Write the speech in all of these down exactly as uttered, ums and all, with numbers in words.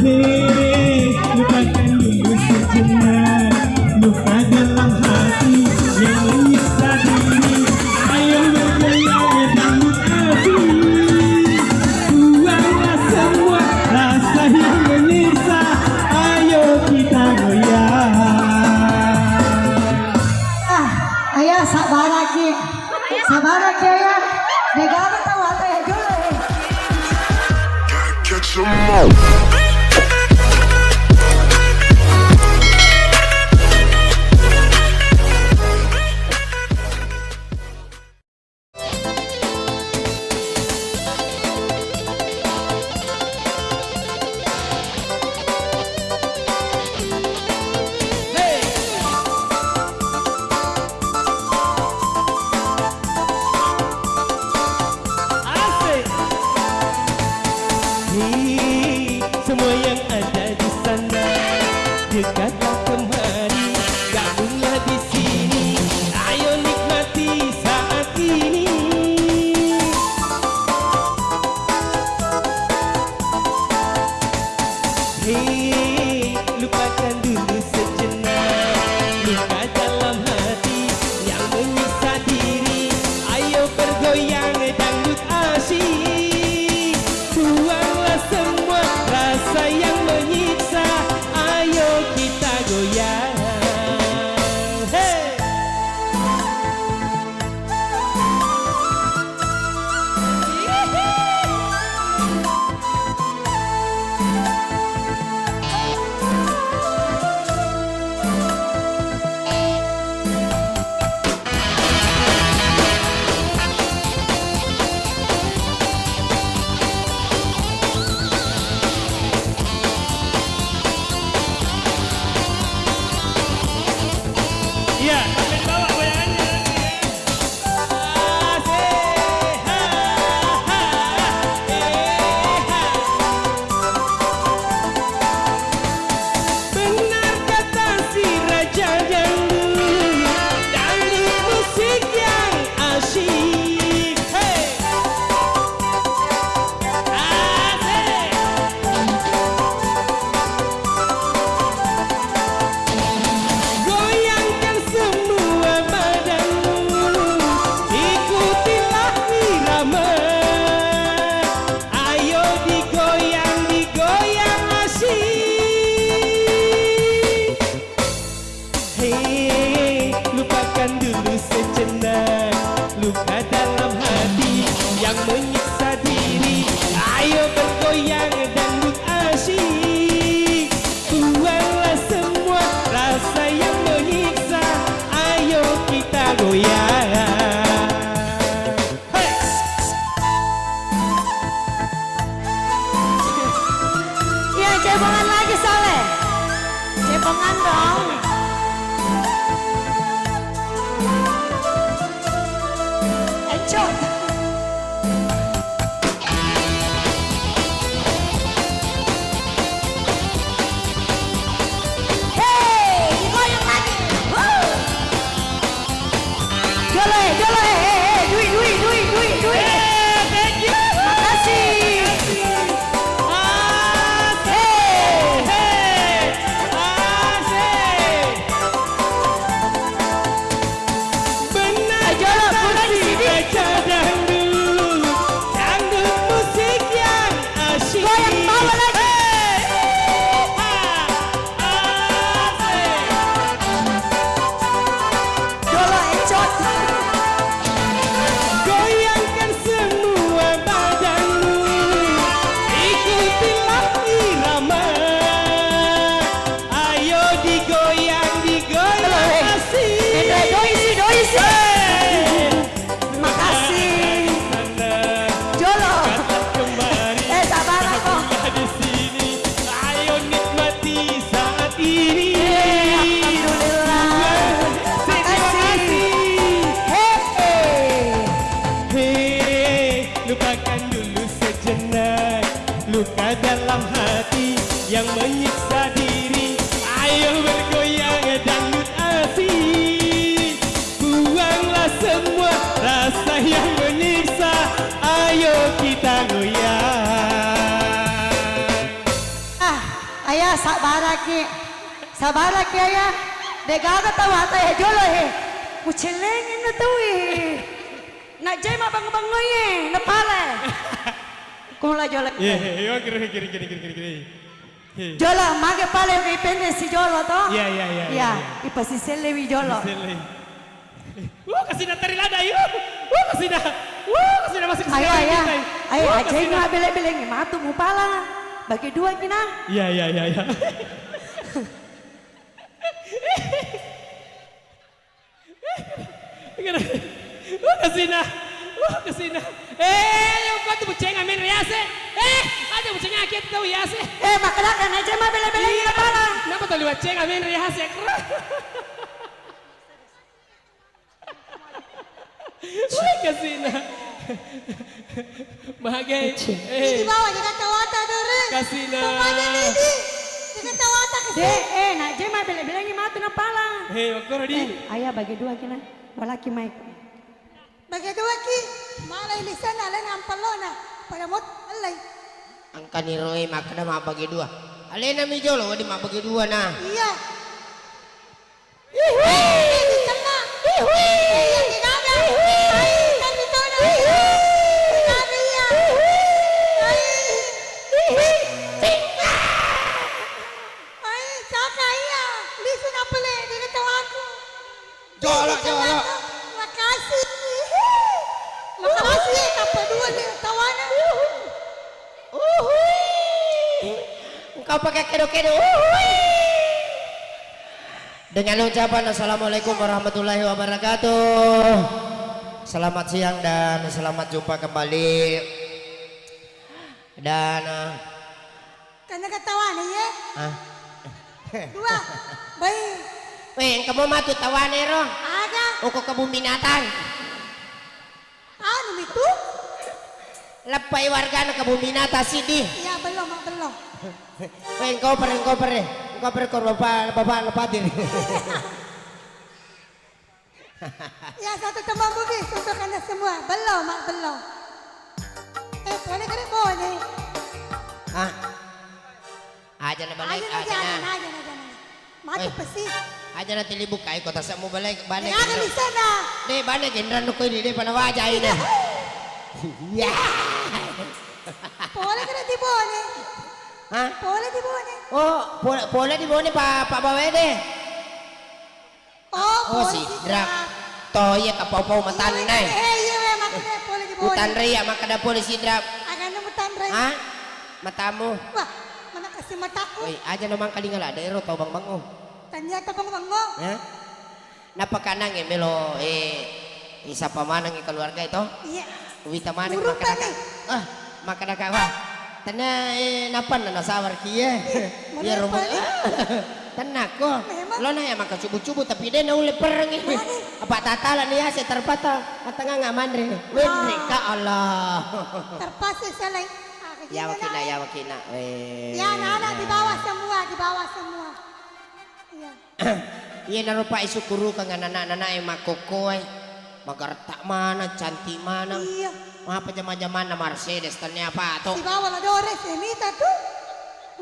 Hei, lupakan dulu sejenak luka dalam hati yang menyiksa diri. Ayo bergoyang dangdut asik. Buanglah semua rasa yang menyiksa. Ayo kita goyang. Ah, ayo, sabar lagi. Sabar aja ya. Negara tahu apa ya dulu. Asik. Hei, semua yang ada di sana, dekatlah kemari, gabunglah di sini. Ayo nikmati saat ini. Hei, lupakan dulu sejenak luka dalam hati yang menyiksa diri. Ayo bergoyang dangdut asik. Buanglah semua rasa yang menyiksa. Ayo kita goyang. Hei. Iya, sambil bawa goyangannya. Benar kata si Raja Dangdut, dangdut musik yang asyik. Hei. Asik. Goyangkan semua badanmu, ikutilah irama. Ayo digoyang, digoyang asyik. Hei, lupakan dulu sejenak luka dalam hati yang menyiksa diri. Ayo bergoyang dangdut asyik. Buanglah semua rasa yang menyiksa. Ayo kita goyang. Hei. Iya, cebongan lagi, Saleh. Cebongan dong. Sabbaraki. Sabbaraki, Ayah. De'gaga tau ata e jolo he. Kucellengi na tau e. Najjai mabbango-bango e, napale. Kula jolo. Iya, iya, iya, kiri, kiri, kiri, kiri, kiri, kiri. Iya. Jolo, mage pale ri penne si jolo to? Iya, iya, iya, iya, iya. Ipasisellewi jolo. Pasisellei. Wuh, kasina tari lada, yuk. Wuh, kasina. Wuh, kasina masuk ke. Ayo, ayo. Ayo, aja ini bele-belengi matu mupala. Bagi dua kina. Iya, iya, iya, iya. Wuh, kasina. Wuh, kasina. Eh, yang kuat tuh buceng amin riase. Eh, aja buceng akhir tahu yase. Eh, makkeda kan aja mah bele-belengi mapala. Kenapa tadi buceng amin riase? Woi, kasina. Magai. Kecil. Eh. Ini bawa jaga tawata dore. Kasina. Pokoknya ini. Jaga tawata kasih. De, eh, nak je mah bele-belengi matu napala. Hei, okkoro di. Eh, ayah bagi dua kina. Walaki mai. Bagi dua ki. Malai lisan alena ampallona. Pada mot alai. Angkani roe makkeda mabbagi dua. Alena mi jolo wedding mabbagi dua nah. Iya. Ihui. Eh, dicenna. Ihui. Eh, iya, digaga. Ihui. Ai, kan ditona. Ihui. Digaga iya. Ihui. Ai. Ihui. Cing. Ai, caka iya. Lisu napale, dia ketawaku. Jolo, jolo. Makasih. Makasih, kappa dua nih, tawana. Uhui. Engkau pakai kedo-kedo. Uhui. Dengan ucapan assalamualaikum warahmatullahi wabarakatuh. Selamat siang dan selamat jumpa kembali. Dan, eh, Karena ketawa nih, ye. Hah? Dua. Baik. Weh, engka mo matu tawane ro. Aga. Oko kebun binatang. Anu itu? Leppai wargana kebun binatang sidi. Iya, belum, Mak, belum. Weh, engkau pere, engkau pere. Engkau pere kor bapak, bapak lepatin. Ya, satu tembang Bugis untuk Anda semua. Belum, Mak, belum. Eh, boleh kali, boleh. Ah. Aja na balik, aja na, aja na, aja na. Mati pesi. Aja na tili bukai kota semu balik, balik. Ya, ada di sana. Deh, balik genran koi di depan wajah ini. Ya. Boleh kali di boleh. Hah? Boleh di boleh. Oh, boleh, boleh di boleh, Pak, Pak Bawe deh. Oh, oh, pole Sidrap. Sidrap. To, iya, kapau-pau matanna, eh. Iya, iya, iya, makkeda pole di pole. Utanre iya, makkeda pole Sidrap. Agana mutanre. Hah? Matamu. Wah, mana kasih mataku? Woi, aja no mangkalinga lada ero tau bang-bango. Tania tau bang-bango. Hah? Napa kanang e melo, eh, isapa maneng keluarga itu? Iya. Uwita maneng makkadaka. Ah, makkadaka, wah. Tenna, eh, napanna nasawar ki, eh. Iya, iya, romo. Tenna ko. Memang. Lo na ya maka cubu-cubu tapi de naulle perengi. Apa tatala ni ya se terpata atanga nggak manre. Wenre ka Allah. Terpaksa selai. Ah, ya wakina, ya wakina. Eh. Ya anak-anak di bawah semua, di bawah semua. Iya. Iyanaro, Pak, isukkurukeng anana-anana e makkokkoe. Magaretta maneng, cantik maneng. Iya. Mapa jama-jamanna Mercedes tennia, Pak, to. Sibawa la dore se mita tu.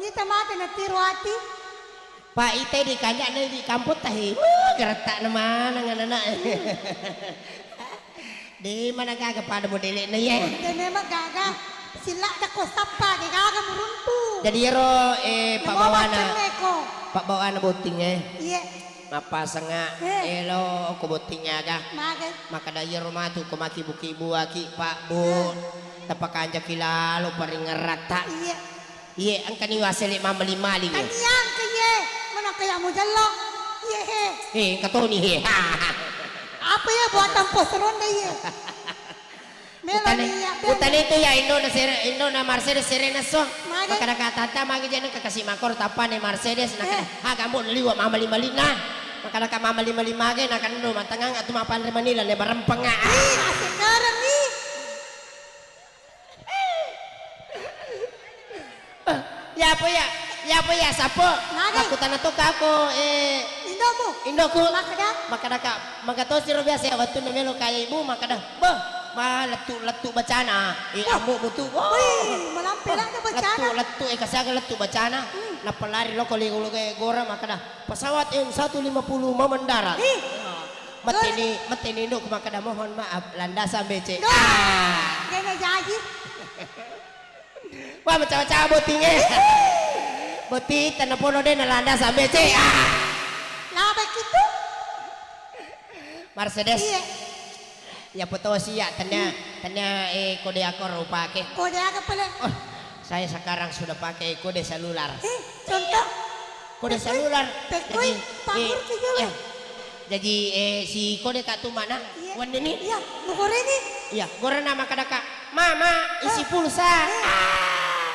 Mita mate na tiro ati. Pak, ite di kanjak na di kampung tahi. Wuh, garettana maneng anana e. De mana gaga pada modele'na iye. De memang gaga. Silla' dako sappa, de gaga muruntu. Jadi iyaro, eh, pabbawana, pabbawana botting e. Iye. Mappasengnga, eh, elo ko botting aga. Magai. Makkeda iyaro matu ko makibu-kibuaki, Pak, Bu. Eh. Tapakanjaki lalo paringeratta. Iye. Iye, engkani wasele mammaling-maling, eh. Tania engka iye, mana kaya mujallo. Iye, he. Eh, engka toni, he. Apa ya buatan pos ronda iye? Melo utane, ni ya, utane itu ya, indo na sere, indo na Mercedes serena so. Mage. Makkadaka tanta magi jana kekasih makor tapane Mercedes, eh, na ha gambo liwa mammaling-maling na. Makkadaka mammaling-maling mage, na kando matangang atu mapanre manila ne barempeng, ah. Ih, asik garang ni. Yapo ya, yapo ya, sapo? Magi? Makkutana to kako, eh, indomu? Indoku. Makkeda? Makkedaka, makkeda tosi ro biasa ya, wettunna melo kaya ibu, makkeda, "Beh, Ma lettu-lettu bacana. Eh, ammu mutu. Wah. Wih, malampe ladde bacana. Lettu-lettu, eh, kasiaga lettu bacana. Hmm. Nappa lari loko li-, loko gora makkeda, pesawat M satu lima puluh mau mendarat. Ih. Matteni, matteni induk makkeda, mohon maaf, landasan becek. Duh. Ah. Dena jaji. Wah, macawa-cawa botting e. Botting, tennapono de' nalandasan becek. Ah. Laba kitu. Mercedes. Iya. Ya foto sia, tania, tania, eh, kode akor upake. Kode aga pale? Oh, saya sekarang sudah pakai kode seluler. Eh, contoh? Kode seluler. Pekui, jadi, panggur eh, ke jalan. Eh, jadi, eh, si kode ka tu mana? Iya. Wandeni? Iya, mugoreni. Iya, gorena makkeda ka, "Mama, isi pulsa." Eh. Ah.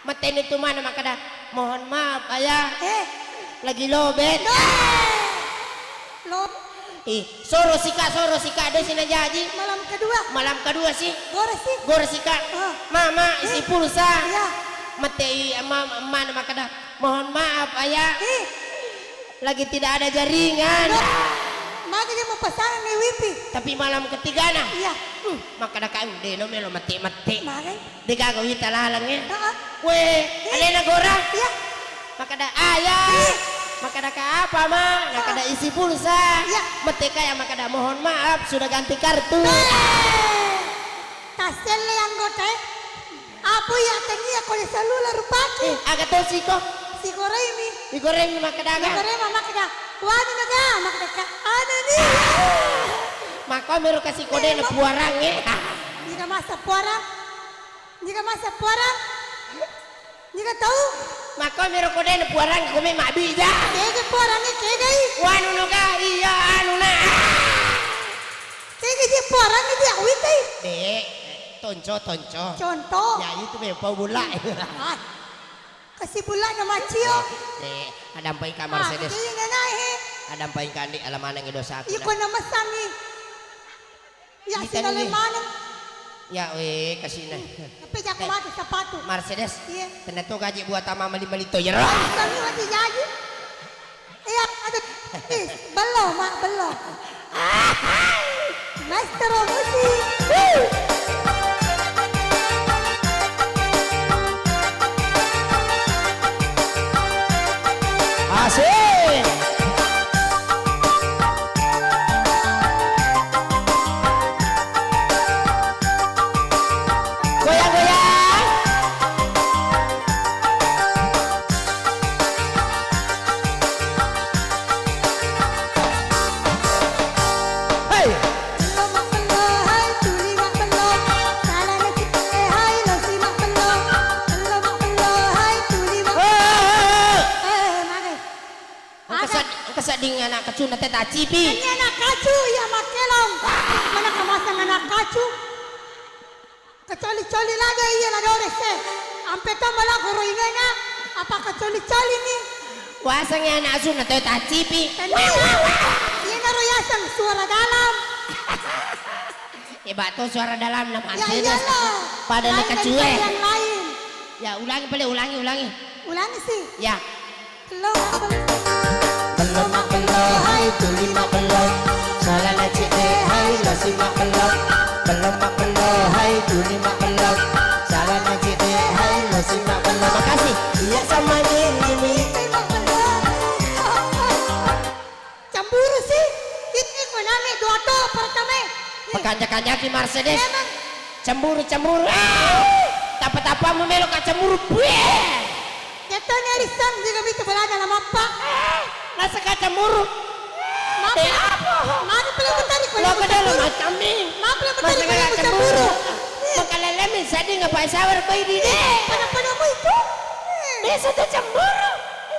Matteni tu mana makkeda, "Mohon maaf, Ayah." Eh. Lagi lobet. Lo- Ih, soro sika, soro sika, de' sina jaji. Malam kedua. Malam kedua si. Gora si. Gora sika. Ah. Mama, isi pulsa. Iya. Mattei, ma-, mana makkeda, "Mohon maaf, Ayah." Eh. Lagi tidak ada jaringan. Loh, magi dia mau pasangan nih wifi? Tapi malam ketigana. Iya. Hmm, makkeda ka, "De' no melo mette-mette." Magai. De' gaga wita laleng e. Heeh. Weh, alena gora. Iya. Makkeda, "Ayah." Iya. Makkeda ka, "Apa, Ma?" Makkeda, "Isi pulsa." Iya. Mette ka ya makkeda, "Mohon maaf, sudah ganti kartu." Taselle anggota e. Apa ya tania kode seluler rupaki? Eh, aga to siko? Si goremi. Si goremi makkeda aga? Si goremi makkeda, "Wani naga?" Makkeda ka, "Ana ni." Mako mero kasi kode na puarang e. Jika masa puarang. Jika masa puarang. Jika tahu. Mako mero kode na puarang ko me mabbija. Kega puarang e kegai. Wanu naga iya anu na. Kega je puarang e dia witai. De', tonco, tonco. Contoh. Ya itu me pau bola. Ah. Kasi bola na macio. De', adampai ka Mercedes. Ah, iya, iya, iya. Adampai ka andi alamaneng dosaku. Iko na mesangi. Ya, sina le maneng. Ya, weh, kasina. Tapi jago mati sepatu. Mercedes. Iya. Tenna to gaji buat tama mali-mali to jero. Kami mati jaji. Iya, aduh. Ih, bello, Mak, bello. Maestro musik. Asik. Goyang-goyang. Hei. Hei, hei, hei. Eh, mage. Engka sad-, engka sedding anak kacuna tetta cipi. Ini anak kacu, iya makkelong. Mana kamasang anak kacu? Kecoli-coli lagi iya la dore se. Ampe to malah guru ingena. Apa kecoli-coli ni? Waseng ya anak asu na tau tacipi. Tenang. Iya naro yaseng suara dalam. Iba to suara dalam na. Ya iyalah. Pada na kacue. Yang lain. Ya ulangi pale, ulangi, ulangi. Ulangi sih. Ya. Bello, bello. Bello, mak, bello, hai, tuli, mak, bello. Salana cedde, hai, losi, mak, bello. Bello, mak, bello, hai, tuli, mak, bello. Salana cedde, hai, losi, mak, bello. Makasih. Iya sama ini, mi. Cemburu sih. Ini kau name dua to pertama. Pakanja-kanjaki Mercedes. Emang. Cemburu, cemburu. Ah! Tapa-tapamu melo ka cemburu. Bueh! Detto ni Arisang, jika mita balada na mappa. Ah! Nasaka cemburu. Maaf. Eh, apa? Maaf pala mutari ko. Lo kedelo macammi. Maaf pala mutari ko cemburu. Makalelemi seddi ngapa sawar ko idi de. Pada-pada mu itu. Biasa tu cemburu.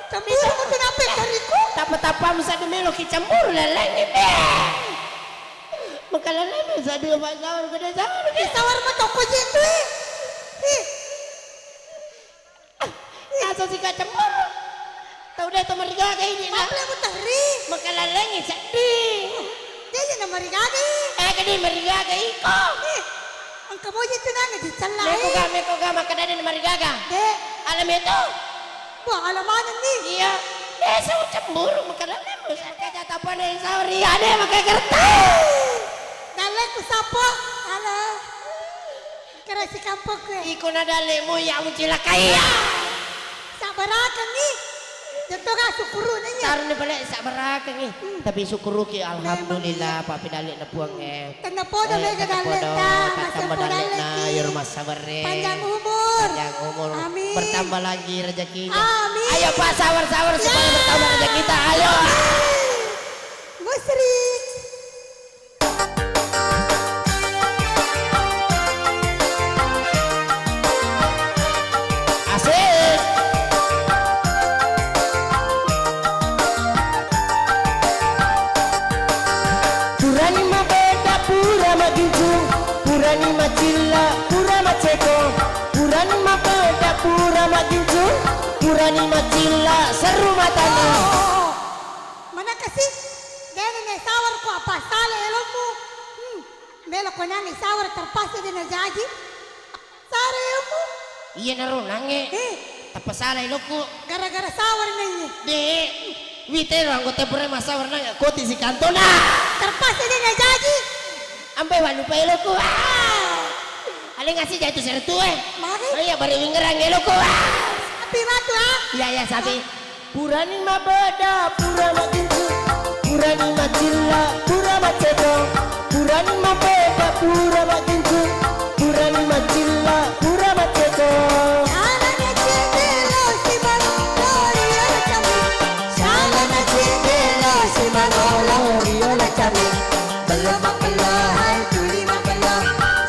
Cemburu mu tu nape kariku? Tapa-tapamu seddi melo ki cemburu leleng ini. Makalelemi seddi ngapa sawar ko de sawar. Sawar mo toko je tu eh. Ih. Asa sika cemburu. Tau de to marigaga idi na. Maple muteri. Makalalengi seddi. Jadi na marigaga i. Eh, kedi marigaga iko. Eh, engka moji tu nana dicellai. Meko ga, meko ga, makkeda de na marigaga. De. Ala meto. Wah, ala maneng ni. Iya. Biasa cemburu, makalelemu. Kaca tapane sauri ade makai kertas. Dalle ku sapo. Ala Sikampokku e. Iko na dalle'mu iya mucilakai. Sabbarakengngi. Tentu ga sukkuruna iya. Taruni pale sabbarakengngi. Hmm. Tapi sukkuruki, alhamdulillah, memang iya. Pappidalle' na Puang e. Tennapodo mega dalle'ta, masempo dalle'ki. Yoro massabarre. Panjang umur. Panjang umur. Amin. Bertambah lagi rezekinya. Amin. Ayo, Pak, sabar-sabar supaya bertambah rezeki kita. Ayo. Amin. Musri. Asik. Purani mabeda, pura magincu, purani macilla, pura maceko, purani mabeda, pura magincu, purani macilla, seru matana. Manakasi, dena ne sawar ko apa sala elommu. Hmm, melo ko nani sawar terpaksa dena jaji. Sare elommu. Iya naro nange. Eh. Tappa sala elokku. Gara-gara sawar nanye. De. Wite ro anggota pura masawar nang koti si kantona. Terpaksa dena jaji. Ampe walu pa elokku. Ah. Ale ngasi jatuh seretu e. Magi? Oh iya, bari wingerang elokku. Ah. Sapi matu ah. Iya, iya, sapi. Purani mabeda, pura magincu, purani macilla, pura maceko, purani mabeda, pura magincu, purani macilla, pura maceko. Salana cedde lo simangolo ri ola cami. Salana cedde lo simangolo ri ola cami. Bello mabbello, hai tuli mabbello.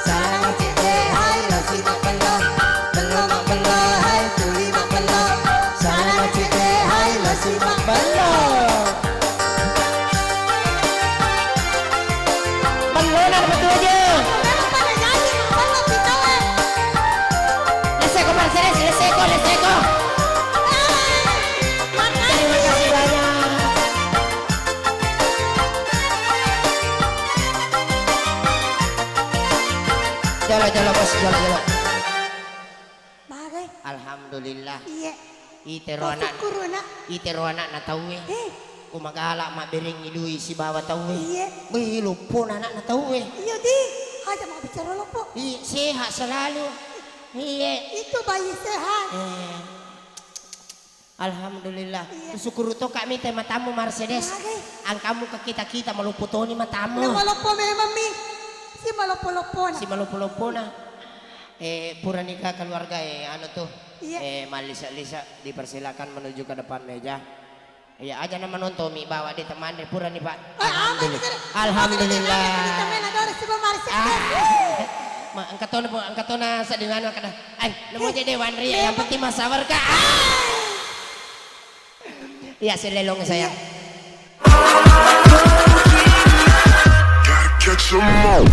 Salana cedde, hai losi mabbello. Bello mabbello, hai tuli mabbello. Salana cedde, hai losi mabbello. Bello na betul aja. Bello pada jadi mabbello kita, eh. Leseko, Mercedes, leseko, leseko. Eh, makasih. Terima kasih banyak. Jolo, jolo, Bos, jolo, jolo. Bagai. Alhamdulillah. Iya. Itero anak, sukkuruna. Itero anakna tauwe. Eh. Ko magala mabberengngi dui sibawa tauwe. Iya. Wih, loppona anakna tauwe. Iya, di. Aja mabbicara loppo. Iya, sehat selalu. Iya. Itu bayi sehat. Eh. Alhamdulillah. Iya. Sukkuru to kami te matammu Mercedes. Iya, deh. Angkamu ke kita-kita maloppo toni matammu. Nah, maloppo memang mi. Si maloppo-loppona. Si maloppo-loppona. Eh, pura nikah keluarga, eh, anu tuh. Iya. Eh, malisa-lisa dipersilakan menuju ke depan meja. Iya, aja nama nonton mi bawa di teman deh, pura nih, Pak. Oh, apa ini, Sir? Alhamdulillah. Apa ini, Sir? Apa ini, Sir? Ah. Ma, engka tona, Bu, engka tona sedingan kada. Ai, nemu aja deh, Wanri, yang penting mas sabar, Kak. Ah. Iya, selelong saya. Gotta catch 'em all.